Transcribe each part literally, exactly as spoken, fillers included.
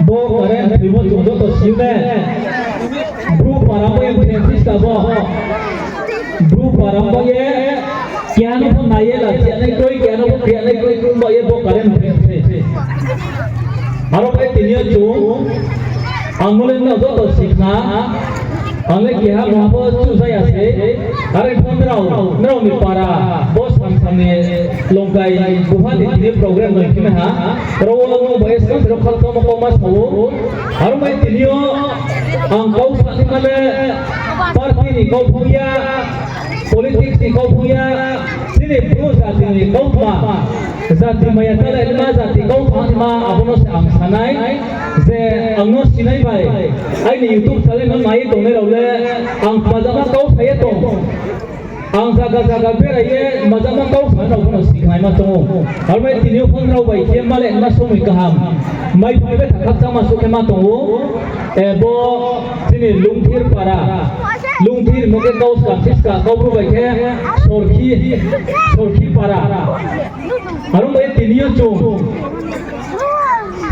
Bo current thoimo chung joto si ne. Bru para bo ye mtheng si ska bo. Bru para bo ye keha no pho nai ye la, chiya nai kroi, keha no pho kriya nai kroi, kroi ba ye bo current mtheng se. Aro bai tini yo chung, ang no le nrao joto si khna, ang le keha mungha pho chuhja ya se, are pho nrao, nrao ni para, bo samsam ni Longkai Guha ni tini program bai khe mai ha, aro wo ang no bai skang se rao khaktamo kauma sa ou, aro bai tini yo ang kau sa ni ma le, party ni kau phung ya, politics ni kau phung ya, chini Bru jati ni kautma, jati maya chálai nima, jati kautma nima, abo no se ang sa nai, je ang no sinai bai, aini YouTube channel no nai ye tongnai rao le, ang majama kau sa ye tong. Ang zaga zaga berai ye majama kau sa rao pho no si khnaima tong ou. Aro bai tini yo pho nrao bai khe ma le nma somoi kaham mai phai be tha khakchangma suh khe ma tong ou. Bo chini Lungthir para, Lungthir mo khe kau skang si ska, Kaubru bai khe Sorkhi, Sorkhi para. Aro bai tini yo chung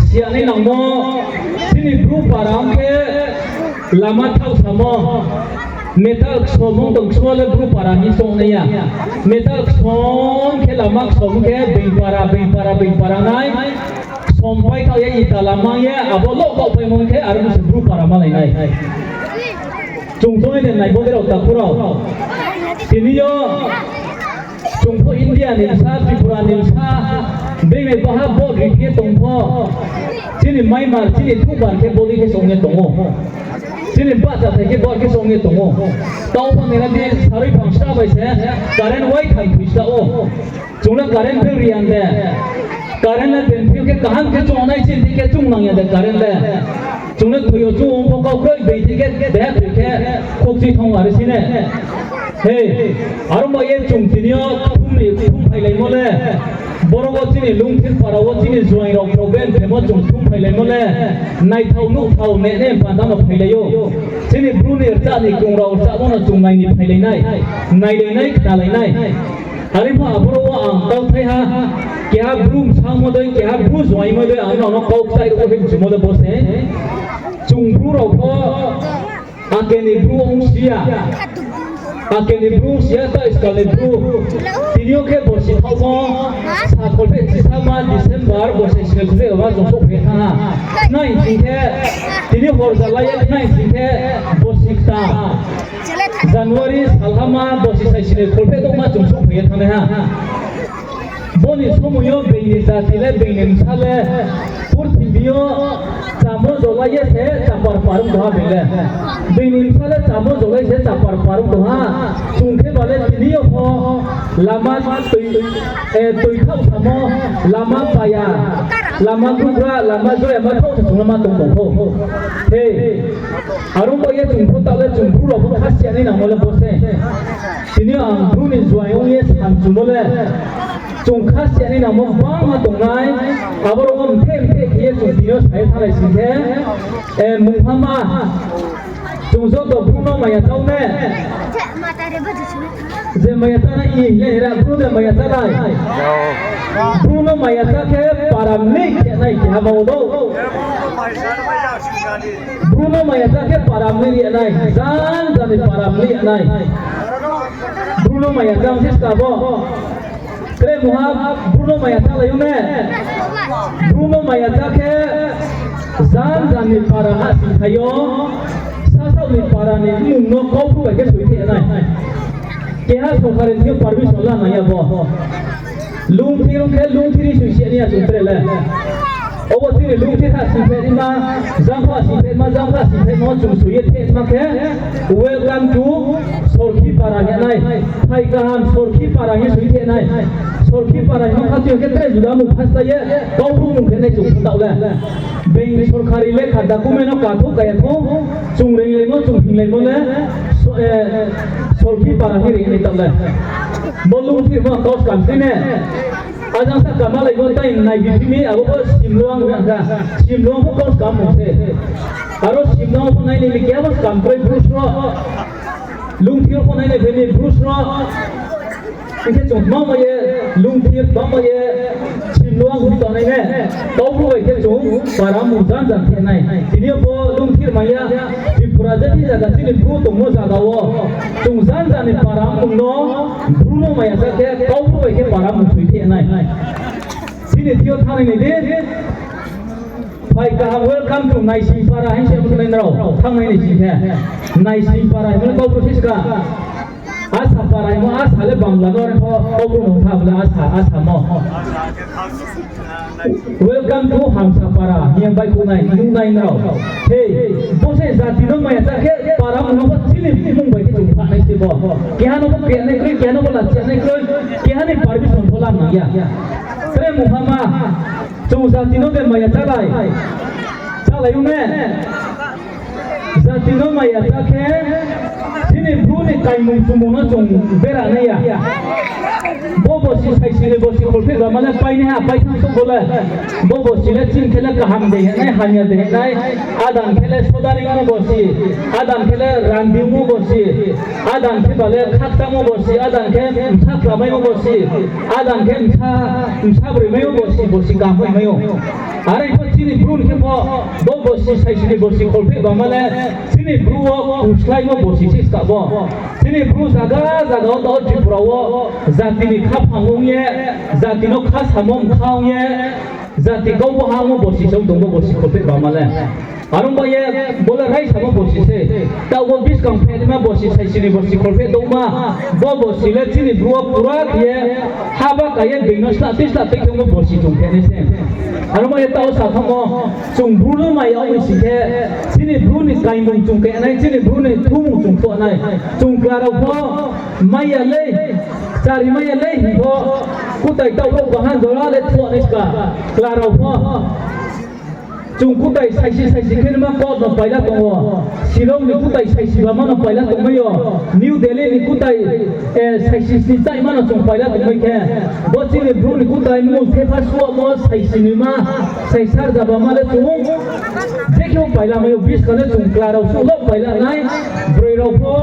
siya nai nangmo, chini Bru para ong khe lama thaoh samo, metal ksom ong tong ksuo le Bru para hing song nai ya. Metal ksom khe lama ksom khe being para, being para, being para nai. Ksom pai thaoh ye ita lama ye abo lo kaoh paimo khe aro se Bru para malai nai. Chung tong ye de nai bo de rao takhu rao. Tini yo chung pho India ni bsa, Tripura ni bsa, bini baha vote ri khe tong pho. Chini Myanmar, chini thuhbar khe bodei khe song ye tong ou. Chini bahcha thai khe bo khe song ye tong ou. Tao pha nai na di sarui phang sa bai se, current wai thang phi sa ou. Chung le current phe ri ya de. Current le ben phi khe kaham khe chung nai chini khe chung nang ya de current le. Chung le thoi yo chung ong pho kau kroi bei di khe, de thoi khe, khokchi thang are si ne. He, aro ba ye chung tini yo kthum ni kthum phailaimo le, boro wo chini Lungthir para wo chini juaing rao problem khemo chung kthum phailaimo le, naithao nuhthao ne ne panda no phailai ou. Chini Bru ni rcha ni kong rao rchamo no chung nai ni phailai nai, nailai nai, khnalai nai. Are pho aboro wo ang kauthai ha, keha Bru bsamo dei, keha Bru juaingmo dei, ang no kau kchai rao khe mchumo le bo se. Chung Bru rao pho ake ni Bru ong si ya. Ake ni Bru ong si ya, ta iskal ni Bru. Tini yo khe borsi thaohmo, sa kholpheh chisama December borsi se kholpheh ma chung souhphai thanng ha. Nai sing khe, tini hor jalai ye nai sing khe, borsi kta January salhama borsi sai sini kholpheh douhma chung souhphai ye thanngnai ha. Bo ni somoi yo being ni jati le, being ni bsa le, purthimbi yo chamo jolai ye se chapar parong tong ha being le. Being ni bsa le chamo jolai se chapar parong tong ha. Chung khe ba le tini yo pho lama toi, toi thaoh samo, lama paya, lama gugra, lama joya ma thaoh se chung lama tong tong pho. He, aro ba ye chung pho taoh le chung Bru rao pho khasiya nai nangmo le bo se. Tini yo ang Bru ni juaing ong ye samchumo le, chung khasiya nai nangmo bangma tongnai, abo rao wo mtheh mtheh khe ye chung tini yo sa ye thannglai sing khe, mungphama, chung joto Bru no maya chá ne. Je maya chá nai i le ra Bru de maya chá nai. Bru no maya chá khe para mlei khe nai keha ma wo dou. Bru no maya chá khe para mlei ri nai, jan jan ni para mlei nai. Bru no maya chá si ska bo. Tre mungha Bru no maya chálai ou ne. Bru no maya chá khe jan jan ni para ha singphai yo, sasaoh ni para ni mmung no Kaubru bai khe soi khe nai. Keha sorkari thing yo permission la nai ya bo. Lungthir ong khe Lungthir soi si ya ni ya chung tre le. Obo chini Lungthir ha singphaima, Jampha singphaima, Jampha singphaima chung soi ye thehma khe welcome to Sorkhi para hing nai. Phai kaham Sorkhi para hing soi theh nai. Sorkhi para hing kha chung khe tre juda mung phasta ye, Kaubru mung khe nai chung phung taoh le. Being sorkari lekha document no kathouh kaya thou, chung renglaimo, chung hinglaimo le, Sorkhi para hing ri nai taoh le. Bo Lungthir pho kau skam sei ne. Ajang sa kamalai bo tai nai biphi mi, abo bo Simluang kha. Simluang pho kau skam mung se. Aro Simluang pho nai ni mi keha bo skam kroi Bru sro. Lungthir pho nai ni phai mi Bru sro. Hing khe chung tma ma ye, Lungthir tma ma ye, Sim Luang tongnai ne, Kaubru bai khe chung para mung janja khe nai. Tini yo pho lungthir mai ya, Tripura je thing zaga chini Bru tongmo zaga wo, chung janja ni para mung no, Bru no maya sa khe Kaubru bai khe para mung thoi khe nai. Chini thing yo thanngnai ni di, phai kaham welcome to Naising para hing se mthunai nrao, thanngnai ni sing khe. Naising para hingmo le Kaubru siska. Asa para hingmo, asa le Bangla no pho Kaubru no tha bole asa, asamo. Welcome to Hamsa para, hing ye baihkhouh nai, nuhnai nrao. Hei, bo se jati no maya sa khe para mung no pho chini mung bai khe chung phanai se bo. Keha no pho krenai kroi, keha no pho lachianai kroi, keha ni permission pho lam nang ya. Tre mungha ma, chung jati no de maya chalai. Chalai ong ne. Jati no maya ta khe, chini Bru ni kaimung chumung no chung bera nai ya. Bo bosi saisi ni bosi kholpheh ba ma le painaiha, paithang souh bo le. Bo bosi le chini khe le kaham de hinai, hamya de hinai, adan khe le sodaringmo bosi, adan khe le ranbingmo bosi, adan khe ba le khakchangmo bosi, adan khe bsa klamaimo bosi, adan khe bsa, bsa broimaimo bosi, bosi kaham hoihmai ou. Are pho chini Bru ni khe pho, bo bosi saisi ni bosi kholpheh ba ma le, chini Bru wo kuslaimo bosi siska bo. Chini Bru zaga zaga wo tao Tripura wo, jati ni khaphang ong ye, jati no khasamo mkha ong ye, jati kau bo ha ongmo bosi se tong bo bosi kholpheh ba ma le. Are ong ba ye, bo le raisamo bosi se. Taoh bo buskang phehnima bosi saisi ni bosi kholpheh tongma, bo bosi le chini Bru wo pura khe ye, haba ka ye being no sla tui sla tui khe ongmo bosi chung phehnai se. Are ong ba ye taoh sa thanngmo, chung Bru no maya ong ni sing khe, chini Bru ni kaimung chung khe nai, chini Bru ni thumung chung thuh nai. Chung kla rao pho, maya le, chari maya le hing pho, kutai taoh rao bahan jora le thuh nai ska, kla rao pho. Chung kutai saisi saisi khe nima court no paila tong ou. Shillong ni kutai saisi bama no paila tongmai yo. New Delhi ni kutai, eh, saisi sni chaima no chung paila tongmai khe, bo chini Bru ni kutai mung thepha suamo saisi nima, saisa rzabama le chung je khe paila mai ou, buskang le chung kla rao suh lo paila nai, broi rao pho,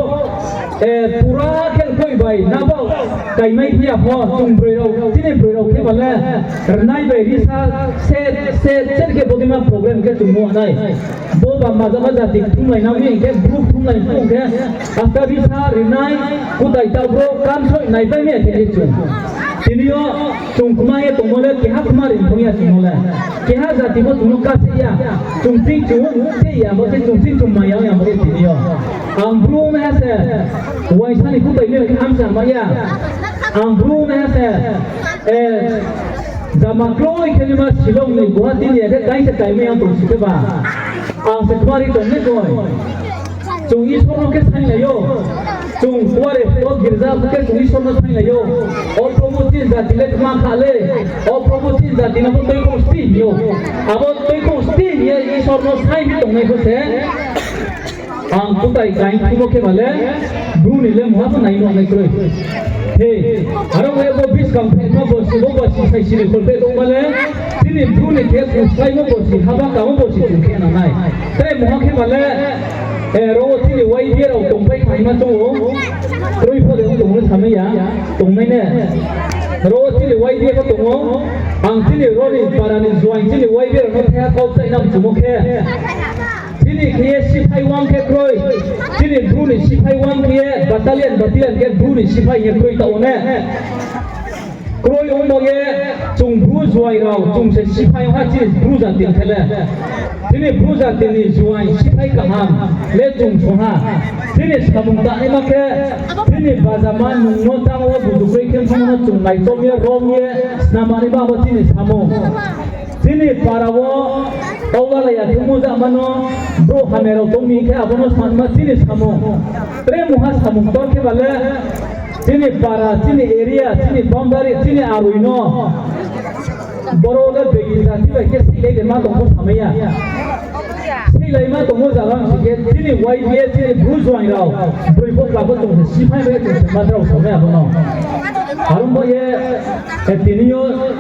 eh, pura khe koi bai nabo kaimai phi ya pho, chung broi rao, chini broi rao khe ba le, rnai bai risa, se, se, se khe bodeima problem khe chung nuh nai. Bo ba majama jati kthumlai nang mi hing khe, Bru kthumlai nang khe, asta risa rinai, kutai taoh Bru kamsoih naipai mi ya khe khe chung. Tini yo chung kma ye tongmo le, keha kma ri thong ya chung no le. Keha jati bo chung no kase ya. Chung ching chung se ya, bo se chung ching chung maya ya, bo se tini yo. Ang Bru naiha se, uaingsa ni kutai le khe hamsa ma ya. Ang Bru naiha se, eh, jama kloi khe nima Shillong ni Guwahati ni ya khe kaisa kaimai ang tong si khe ba. Ang se kma ri tong nai koi. Chung Isor no khe sainglai ou. Chung kuare o girja khe chung Isor no sainglai ou. O Probhu, chini jati le kma kha le. O Probhu, chini jati no bo tuikhouh sti hing ou. Abo tuikhouh sti hing ye Isor no saing phi tongnai pho se. Ang kutai kaing thumo khe ba le, Bru ni le mungha pho nai nuh nai kroi. He, aro ye bo buskang phehnima bosi, bo bosi saisi ni kholpheh tongma le, chini Bru ni khe kuslaimo bosi, haba kamo bosi chung khe nang nai. Tre mungha khe ba le, eh, ro wo chini Y B A rao tongpai khaima tong ou. Kroi pho de tong le samai ya, tongnai ne. Ro wo chini Y B A pho tong ou. Ang chini ro ni para ni join chini Y B A rao no thaiha kau chainang chumo khe. Chini khe ye siphai wang khe kroi. Chini Bru ni siphai wang khe ye battalion, battalion khe Bru ni siphai ye kroi taoh ne. Kroi ongmo ye chung Bru join rao, chung se siphai ha chini Bru jati khe le. Chini Bru jati ni join siphai kaham le chung song ha. Chini samung tangnaima khe, chini bajama nung no tang wo buju kroi khe no chung naichom ye, rom ye, snamani ba bo chini samung. Chini para wo, taulalai ya khe mujama no, brouh hamya rao tong mi khe abo no sma chini samung. Tre mungha samung ktor khe ba le, chini para, chini area, chini boundary, chini aroi no. Boro le begi jati bai khe seihlai de ma tong pho samai ya. Seihlai ma tongmo zaga si khe chini Y B A, chini Bru join rao, broi pho kla pho chung se siphai bai chung se ma drao samai abo no. Aro bo ye, eh, tini yo,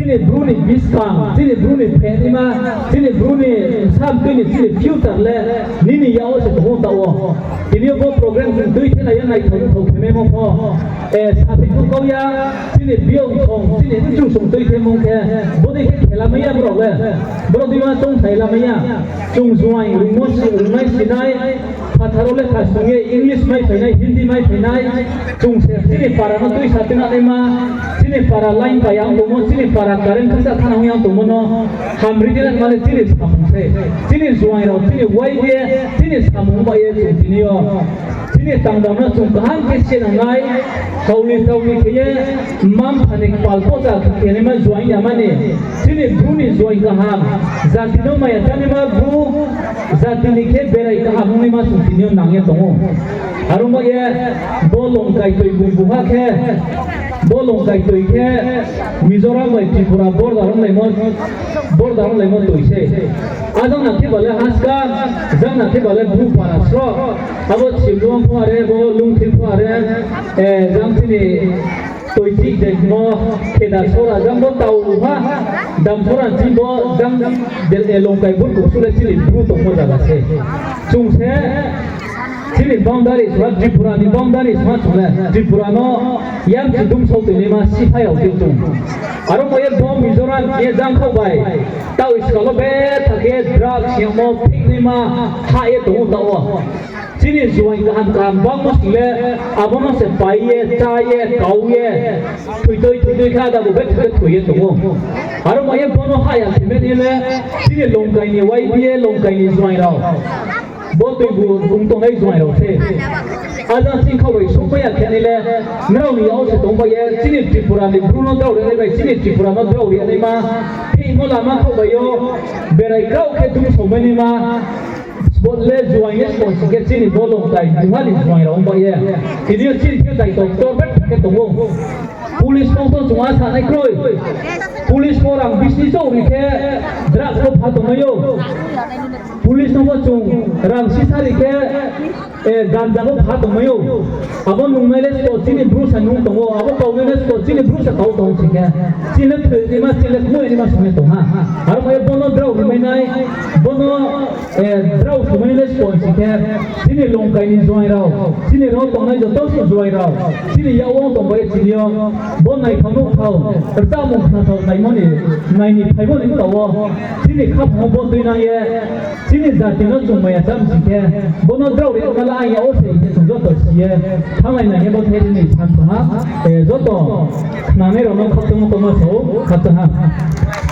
Chini Bru ni buskang, chini Bru ni phehnima, chini Bru ni bsa mtui ni chini future le nini yak wo se tong ou taoh wo. Tini yo bo program chung tuithenai ye naithao thao khemaimo pho, saphi pho kau ya, chini biyong song, chini mchung song tuithemung khe, bodei khe khe lamai ya brao le, brao deima choungsai lamai ya. Chung juaing rungmo si, rungnai sinai, phathar wo lekha song ye English maiphainai, Hindi maiphainai, chung se chini para no tuisa tuinanaima, chini para line bai ang tongmo, chini para current khasa thanang yang tongmo no, hamri di nai mane chini samung se, chini juaing rao, chini Y B A, chini samung bai ye chung tini yo chini tangdao no chung kaham khe se nangnai, kauli tauli khe ye, mma-mpha ni kpal pocha khe naima juaing ya mani, chini Bru ni juaing kaham, jati no maya chanaima Bru, jati ni khe berai kaham ongnaima chung tini yo nang ye tong ou. Aro bai ye bo Longkai toi bung buha khe, bo Longkai toi khe Mizoram bai Tripura border onglaimo, border onglaimo toi se. A jang na khe ba le haska, jang na khe ba le Bru para sro. Abo Chimluang pho are, bo Lungthir pho are, jang chini Toichih demo, Khedasora, jang bo tau ha, Damsora ching bo, jang, Longkai Burkuk su le chini Bru tongmo zaga se. Chung se, chini boundary sma, Tripura ni boundary sma chung le, Tripura no yamchi dum sao toinaima siphai rao tei chung. Aro bai ye bo Mizoram ye jangkhaoh bai, taoh iskal wo betha khe drugs yagmo phiknaima hah ye tong ou taoh wo. Chini juaing kaham kaham bangmo sing le, abo no se pai ye, chá ye, kau ye, thoitoi thoitoi khe ada bo betha khe thoi ye tong ou. Aro bai ye bo no hah ya thimai ni le, chini Longkai ni Y B A, Longkai ni juaing rao. Bo tuibu ong tongnai juaing rao se. A jang ching khaoh bai souhmai ya khe nai le, nrao ni yak wo se tong bai ye, chini Tripura ni Bru no drao ri nai bai, chini Tripura no drao ri naima, phimo lama khaoh bai yo, berai kraoh khe dum saomai naima, bo le juaing ye spo sing khe chini bo Longkai buha ni juaing rao ong bai ye. Tini yo chini khe daito ktor betha khe tong ou. Police no pho chung asa nai kroi. Police pho rang bisni chouh ri khe drugs pho pha tongmai ou. Police no pho chung rang sisa ri khe, ganja pho pha tongmai ou. Abo nungnai le spo chini Bru se nung tong ou, abo kaunai le spo chini Bru se kau tong ou sing khe, chini le thoi naima, chini le kmoi naima song ye tong ha. Aro bai ye bo no drao rimai nai, bo no drao somai nai le spo sing khe, chini Longkai ni juaing rao, chini rao tongnai joto se juaing rao, chini yak wo tong bai ye chini yo, bo naithao nuhthao, rchamung khnathao naimo ni, nai ni phaimo ni mta wo, chini khaphang wo bo tuinang ye, chini jati no chung maya chá mi sing khe, bo no drao ri ma la ang yak wo se hing khe chung joto si ye, thannglai nai ye bo khe chini san tong ha, joto khnanai rao no khakchangmo tongma sao, khakchang ha.